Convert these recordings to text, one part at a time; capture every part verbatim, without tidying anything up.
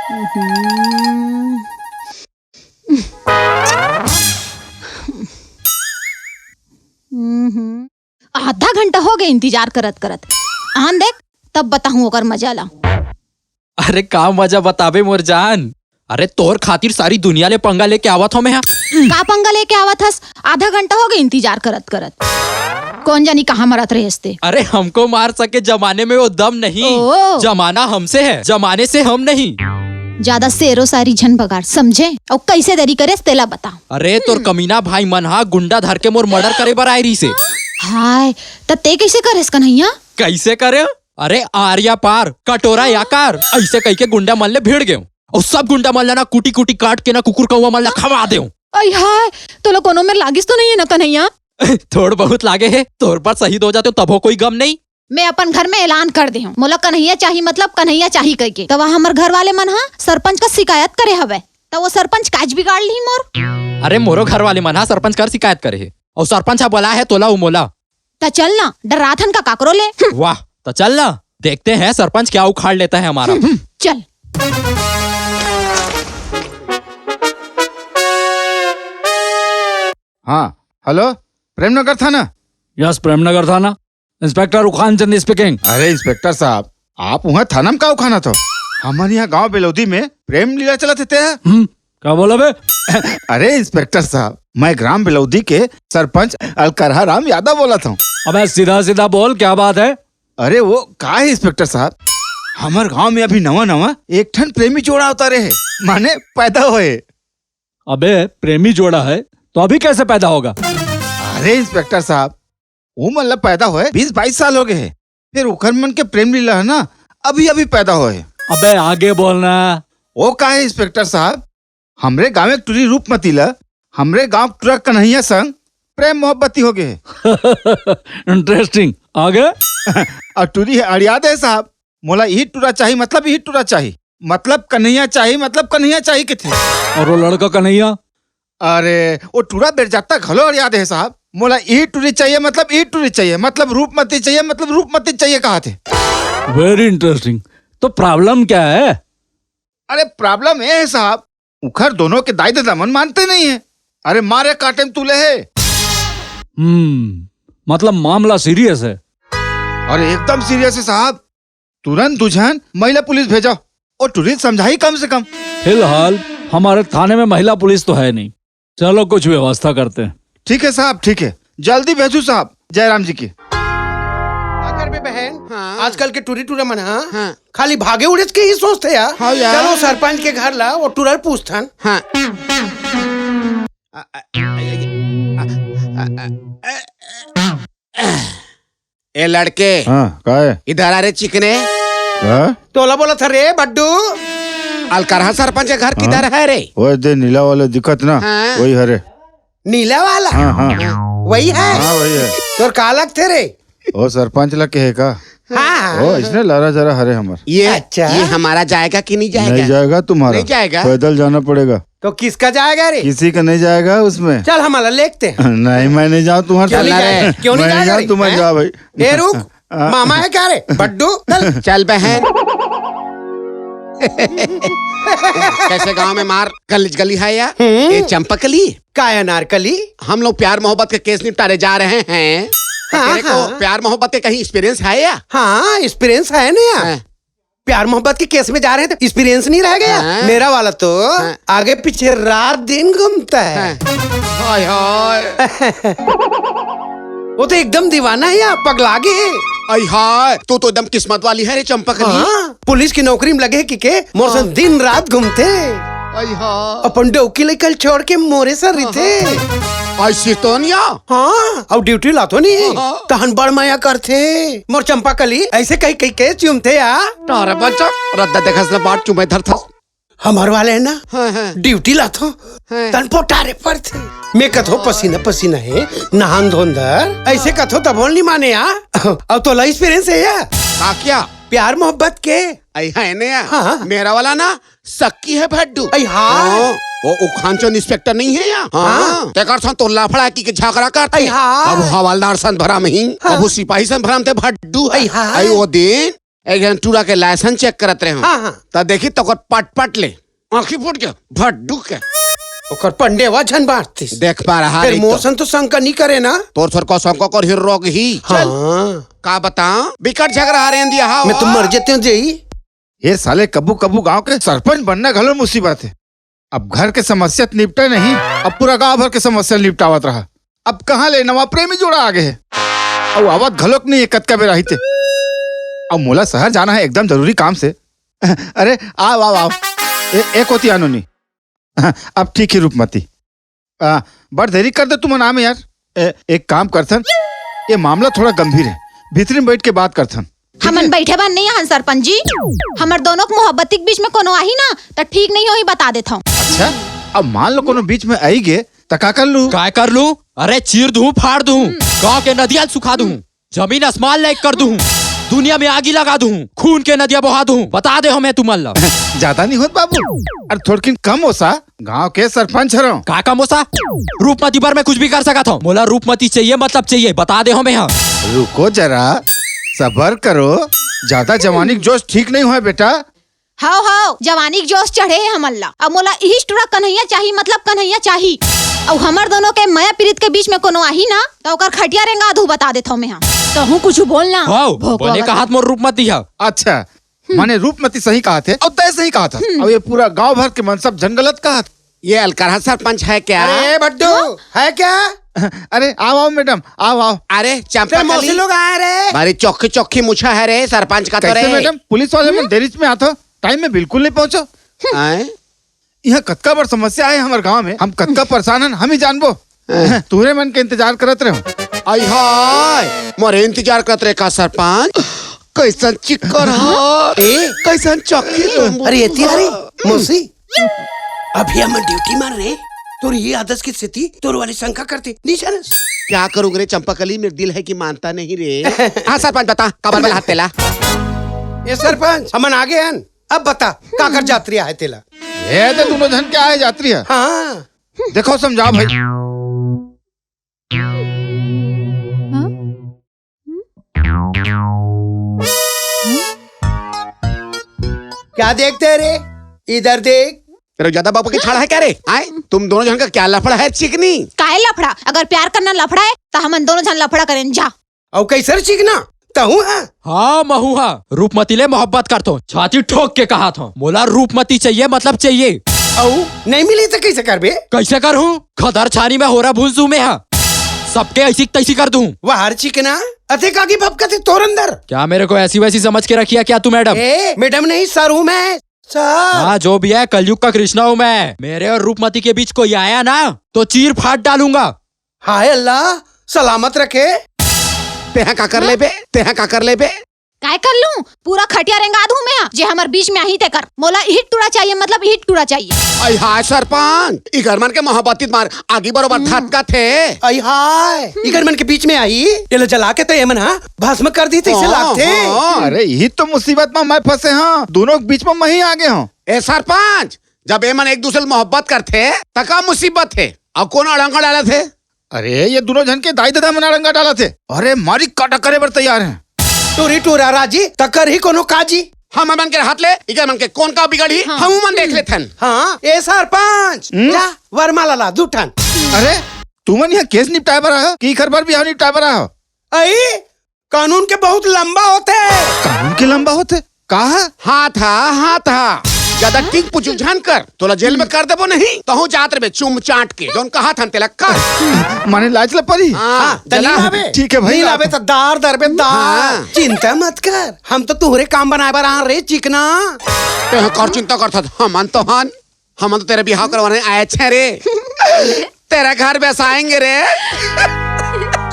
हम्म। हम्म। आधा घंटा हो गए इंतजार करत करत। आन देख, तब बताहूँ ओकर मजा ला। अरे का मजा बताबे मोर जान। अरे तोर खातिर सारी दुनिया ले पंगा लेके आवत हो मैं हा। का पंगा लेके आवत हस? आधा घंटा हो गए इंतजार करत करत। कौन जानी कहाँ मरत रहे हस ते। अरे हमको मार सके जमाने में वो दम नहीं। ओ। जमाना हमसे है, जमाने से हम नहीं। ज्यादा शेरो शायरी झन बगाड़, समझे? अउ कैसे देरी करेस तेला बता। अरे तोर कमीना भाई मन हा गुंडा धर के मोर मर्डर करे बर आए रहिसे। हाय, त ते कैसे करेस कन्हैया? कैसे करे? अरे आर या पार, कटोरा या कार, ऐसे कह के गुंडा मन ले भिड़ गेंव। अउ सब गुंडा मन ला ना कूटी कूटी काट के ना कुकुर कौवा मन ला खवा देंव। अय हाय, तोला कोनो में लागिस तो नहीं है ना कन्हैया? थोड़ बहुत लागे हे, तोर बर शहीद हो जातेंव तभो कोई गम नहीं। मैं अपन घर में ऐलान कर दे हूँ, मोला कन्हैया चाही मतलब कन्हैया चाही कह के। तब हमर घर वाले मन हा सरपंच का शिकायत करे हवे, त वो सरपंच काज बिगाड़ ली मोर। अरे मोरो घर वाले मन हा सरपंच कर शिकायत करे हे, अउ सरपंच हा बोला है तोला उ मोला। त चल ना, डर्राथन का काकरो ले। हम्म। वाह, त चल ना, देखते हैं सरपंच क्या उखाड़ लेता है हमारा। हम्म, चल। हाँ, हेलो, प्रेमनगर थाना। यस, प्रेमनगर थाना। इंस्पेक्टर उखान चंद स्पीकिंग। अरे इंस्पेक्टर साहब, आप उहाँ थाना में का उखानत हो? हमर यहाँ गांव बेलौदी में प्रेम लीला चलत हे ते। हम्म, का बोला बे? अरे इंस्पेक्टर साहब, मैं ग्राम बेलौदी के सरपंच अलकरहा राम यादव बोलत हूँ। अबे सीधा सीधा बोल, क्या बात है? अरे वो का है इंस्पेक्टर साहब, हमर गांव में अभी नवा नवा एक ठन प्रेमी जोड़ा उतारे हे, माने पैदा होए। अबे प्रेमी जोड़ा है तो अभी कैसे पैदा होगा? अरे इंस्पेक्टर साहब, वो मन ला पैदा होए बीस बाईस साल हो गए हे, फिर उखर मन के प्रेम लीला है ना, अभी अभी पैदा होए। अबे आगे बोलना। वो का है इंस्पेक्टर साहब, हमरे गांव एक टुरी रूपमती ला हमरे गांव टुरा कन्हैया संग प्रेम मोहब्बती हो गए हे। इंटरेस्टिंग। आगे? अउ टुरी हे अड़िया दे साहब, मोला यही टुरा चाही, मतलब यही टुरा चाही, मतलब कन्हैया चाही, मतलब कन्हैया चाही किथे। और वो लड़का कन्हैया? अरे, वो टुरा बेरजाता घलो अड़िया दे हे साहब, मोला यही टुरी चाहिए, मतलब यही टुरी चाहिए, मतलब रूपमती चाहिए, मतलब रूपमती चाहिए कहा थे। Very interesting. तो प्रॉब्लम क्या है? अरे प्रॉब्लम ये है साहब, उखर दोनों के दाई ददा मन मानते नहीं है। अरे मारे काटे में तुले है। हम्म, मतलब मामला सीरियस है। अरे एकदम सीरियस है साहब, तुरंत दू झन महिला पुलिस भेजा और टुरी समझाई कम से कम। फिलहाल हमारे थाने में महिला पुलिस तो है नहीं, चलो कुछ व्यवस्था करते हैं। ठीक है साहब, ठीक है, जल्दी भेजू साहब, जयराम जी की। का करबे बहन, हाँ। आजकल के टुरी टुरा मन हा हाँ। खाली भागे उड़ेच के ही सोचते यार। हाँ यार। चलो सरपंच के घर ला वो टुरा ल पूछथन। हाँ। ए लड़के, हाँ, का है? इधर आ रे चिकने। हाँ? तोला बोलत हरे भड्डू। अलकरहा सरपंच के घर किधर हाँ? है रे? वो दे नीला वाला दिखत ना, हाँ। वही हरे। नीला वाला? हाँ, हाँ। वही है? हाँ, वही है। तोर का लगथे रे? वो सरपंच ला के है का? हाँ। वो इसने लारा जरा हरे हमर। ये, अच्छा। ये हमारा जाएगा कि नहीं जाएगा? नहीं जाएगा तुम्हारा। नहीं जाएगा? पैदल जाना पड़ेगा। तो किसका जाएगा रे? किसी का नहीं जाएगा उसमें। चल हमारा लेगते हैं। नहीं, मैं नहीं जाऊँ तुम्हारे चल साथ। ना रे। क्यों नहीं मैं नहीं जाएगा जाऊँ रे? तुम्हारे हैं? जाओ भाई। ए रुक, हाँ। मामा है क्या रे? भड्डू, चल। चल बहन। कैसे गांव में मार गली गली है या? हम्म। ए चंपकली। काय अनारकली? हम लोग प्यार मोहब्बत के केस निपटाने जा रहे हैं। हाँ, तेरे को हाँ। प्यार मोहब्बत के कहीं एक्सपीरियंस है या? हाँ, एक्सपीरियंस है ना यार। हाँ। प्यार मोहब्बत के केस में जा रहे हैं तो एक्सपीरियंस नहीं रह गया। हाँ। मेरा वाला तो हाँ। आगे पीछे रात दिन घूमता है। हाँ। हाय हाय। वो तो एकदम दीवाना है यार, पगला गए है। आई हाय, तू तो एकदम किस्मत वाली है रे चंपकली। हाँ, पुलिस की नौकरी में लगे कि के मोर संग हाँ। दिन रात घूमथे। आई हाय। अपन डौकी ले कल छोड़ के मोरे सर रहिथे। हाँ। आई सितोनिया। हाँ, अब ड्यूटी लाथों नहीं। हाँ। तहन बड़ मया करथे। मोर चंपा कली ऐसे कही कही के चूमथे यार। तारा बच्चा, रद्दा देखस न बाट चूमे धरथस। हमर वाले है ना, हाँ, हाँ। ड्यूटी लाथों, हाँ। तन पोटारे पड़थे। मैं कथों पसीना पसीना है, नहान धोन धर, ऐसे हाँ। कथों तभो नहीं माने यार। अब तोला एक्सपीरियंस है यार। का क्या? प्यार मोहब्बत के। आई है ने यार। हाँ, हाँ। मेरा वाला ना सक्की है भड्डू। आई हाँ। हाँ, वो उखानचंद इंस्पेक्टर नहीं है या? हाँ। हाँ। तेकर संग तो लाफड़ा की के झगड़ा करथे। आई हाँ। अब हवलदार संग भरम ही, हाँ। अब वो सिपाही संग भरम थे भड्डू। आई हाँ। आई वो दिन एक झन टूरा के लाइसेंस चेक करत रहे हंव। हाँ, हाँ। त देखिस त ओकर पट पट ले आँखी फूट के, भड्डू के। ओकर पंडेवा झन बांटतिस। देख पा रहा फिर नहीं तो। मोर सन तो शंका नहीं करे ना। तोर सर को शंका कर ही रोग ही। हाँ। का बताओं, बिकट झगरा हरे इंदिया, हाँ, मैं तो हाँ। मर जाते हूँ जी। ये साले कब्बू कब्बू गांव के सरपंच बनना घलो मुसीबत हे। अब घर के समस्या त निपटे नहीं, अब पूरा गांव भर के समस्या निपटावत रहा। अब कहाँ ले नवा प्रेमी जोड़ा आगे हे, अउ आवत घलोक नहीं हे कतका बेर आही ते। अउ मोला शहर जाना हे एकदम जरूरी काम से। अरे आव आव आव, ए, एक ओती आनो नी। अब ठीक हे रूपमती। आ, बड़ देरी कर दे तुमन आमे यार। ए, एक काम करथन, ये मामला थोड़ा गंभीर हे, भीतरी में बैठ के बात करथन। हमन बइठे बर नइ आहन सरपंच जी। हमर दोनों के मोहब्बती के बीच में कोनो आही ना, त ठीक नइ होही, बता देथंव। अच्छा, अब मान लो कोनो बीच में आई गे, त का कर लू? काय कर लू? अरे चीर दूं, फाड़ दूं, गांव के नदिया ल सुखा दूं, जमीन आसमान ल एक कर दूं, दुनिया में आगी लगा दूं, खून के नदिया बहा दूं, बता दे हमें तुमन ला। ज्यादा नहीं होत बाबू, अरे थोड़किन कम ओसा। गांव के सरपंच हरंव। का काम ओसा? रूपमती बर मैं कुछ भी कर सकत हंव। मोला रूपमती चाहिए, मतलब चाहिए, बता दे हमें हा। रुको जरा, सबर करो, ज्यादा जवानी के जोश ठीक नहीं होय बेटा। हव, हव, जवानी के जोश चढ़े हे हमन ला। अब मोला इही टूरा कन्हैया चाही, मतलब कन्हैया चाही। अउ हमर दोनों के मया पीरित के बीच में कोनो आही ना, त ओकर खटिया रेंगा दूं, बता देथंव मैं हा। तहूं कुछ बोल ना। हव, भोकवा बने बता। कहात मोर रूपमती हा। अच्छा, माने रूपमती सही कहाथे, अउ तैं सही कहाथा। अउ ये पूरा गांव भर के मन सब झन गलत कहाथे। ये अलकरहा सरपंच है क्या? अरे भड्डू, है क्या? अरे आव, आव मैडम, आव, आव। अरे चंपा तेरे मौसी कली। लोग आए रे। भारी चोखी चोखी मुछा है रे सरपंच का तो कैसे रे। मैडम, पुलिस वाले मन देरी में आथो, टाइम में बिल्कुल नहीं पहुंचो। आए? इहाँ कतका बड़ समस्या हे हमर गांव में, हम कतका परेशान हन, हम ही जानबो। तुहरे मन के इंतजार करत रहे हंव। आई हाय, मोरे इंतजार करत रहे का सरपंच? कैसन चिक्कर हा? ए? कैसन चक्की तुम? अरे, एती अरे, मौसी, अभी हमन ड्यूटी मार रहे, तोर ये आदत की स्थिति, तोर वाली शंका करते, नहीं जानस? क्या करूं रे चंपाकली, मेरा दिल है कि मानता नहीं रे। हाँ सरपंच, बता, काबर बलात हे तेला? ये सरपंच, हमन आगे हन, अब बता, काकर जात रिहा हे तेला? ये तो दोनों झन के आए जात रिहा हे। हाँ। देखो, समझाओ भाई। क्या देखते हैं रे? इधर देख। तेरे ज्यादा बापू की छाड़ा है क्या रे? आए? तुम दोनों जन का क्या लफड़ा है चिकनी? काय लफड़ा? अगर प्यार करना लफड़ा है, त हमन दोनों झन लफड़ा करेन, जा। अउ कैसे रे चिकना? तहूं हा? हाँ, महूं हा। रूपमती ले मोहब्बत करथों। छाती ठोक के कहाथों। मोला रूपमती चाहिए, मतलब चाहिए। अउ नहीं मिली त कैसे करबे? कैसे करहूं? खदर छानी में होरा भूंज दूं मैं हा। सबके ऐसी तैसी कर दूं। वाह रे चिकना, अतेक आगी भभकथे तोर अंदर। क्या मेरे को ऐसी वैसी समझ के रखी है क्या तू मैडम? ए, मैडम नहीं, सर हूं मैं, सर। हाँ, जो भी है, कलयुग का कृष्णा हूं मैं। मेरे और रूपमती के बीच कोई आया ना, तो चीर फाड़ डालूंगा। हाय अल्लाह, सलामत रखे। तेहा का कर लेबे? तेहा का कर लेबे? काय कर लूं? पूरा खटिया रेंगा दूं मैं, जे हमर बीच में आही तेकर। मोला इही टूरा चाहिए, मतलब इही टूरा चाहिए। आई हाय सरपंच, इकर मन के मोहब्बती मार आगी बरोबर धधकाथे। आई हाय, इकर मन के बीच में आही, एला जला के त एमन हा भस्म कर दी, तैसे हाँ, लागथे। हाँ। अरे, इही तो मुसीबत में मैं फंसे हंव, दोनों के बीच में मैं ही आगे हंव। ए सरपंच, जब एमन एक दूसरे ले मोहब्बत करथे, त का मुसीबत हे? अउ कोन अड़ंगा डालत हे? अरे, ये दोनों झन के दाई ददा मन अड़ंगा डालत हे। अरे, मारी काटा करे बर तैयार हे। टूरी टूरा राजी, तकर ही कोनो काजी। हमर मन के हाथ ले, इकर मन के कोन का बिगड़ही, हाँ। हमू मन देख लेथन। हाँ, ए सरपंच, हम्म? जा, वरमाला ला, दू ठन। अरे, तुमन इहाँ केस निपटाए बर आए हो कि इकर बर बिहाव निपटाए बर आए हो? अई, कानून के बहुत लंबा होथे। कानून के लंबा होथे? का? हाथ हा, हाथ हा। ज्यादा टिंग पुचुक झन कर, तोला जेल में कर देबो नहीं, तहूं जात रहे चुम चाट के, जौन कहाथन तेला कर। माने लाज ल परी? हाँ, हाँ, त चला। नी लाबे। ठीक है भाई, नी लाबे त दार दरबे दार। हाँ। चिंता मत कर, हम तो तुहरे काम बनाए बर आन रे चिकना। तेहा कर चिंता करथस, हमन तो हन। हमन तो तेरा बिहाव करवाने आए छे रे। तेरा घर बसाएंगे रे।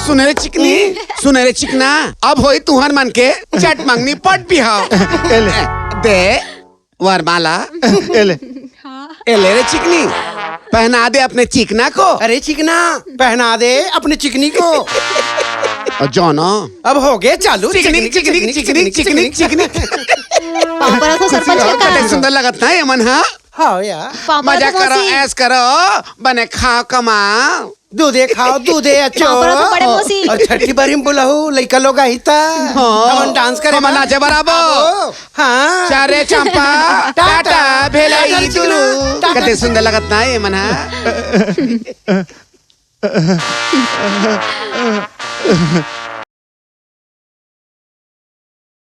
सुने रे चिकनी, सुने रे चिकना, अब होई तुहर मन के चट मंगनी पट बिहाव। ए ले। दे वरमाला। ए ले। ए ले रे चिकनी, पहना दे अपने चिकना को। अरे चिकना, पहना दे अपने चिकनी को। अउ जाना। अब हो गए चालू। चिकनी, चिकनी, चिकनी, चिकनी, चिकनी। ऊपर से सरपंच के कते सुंदर लगत ना ये मन, हाँ? हाँ यार। पाँव पड़त मजा हँव करो, मौसी। ऐश करो, बने खाओ कमाओ। दूधे खाओ, दूधे अच्छो। पाँव पड़त हँव बड़े मौसी। अउ छट्ठी बारी म बुलाहू, लइका लोग आही त। हाँ। हमन डांस करे हमन बा। नाचे बर आबो। आबो। हाँ। चारे चंपा, टाटा। टाटा, भेलाई टाटा, दुरु। टाटा। कते सुंदर लगत ना ये मन हा।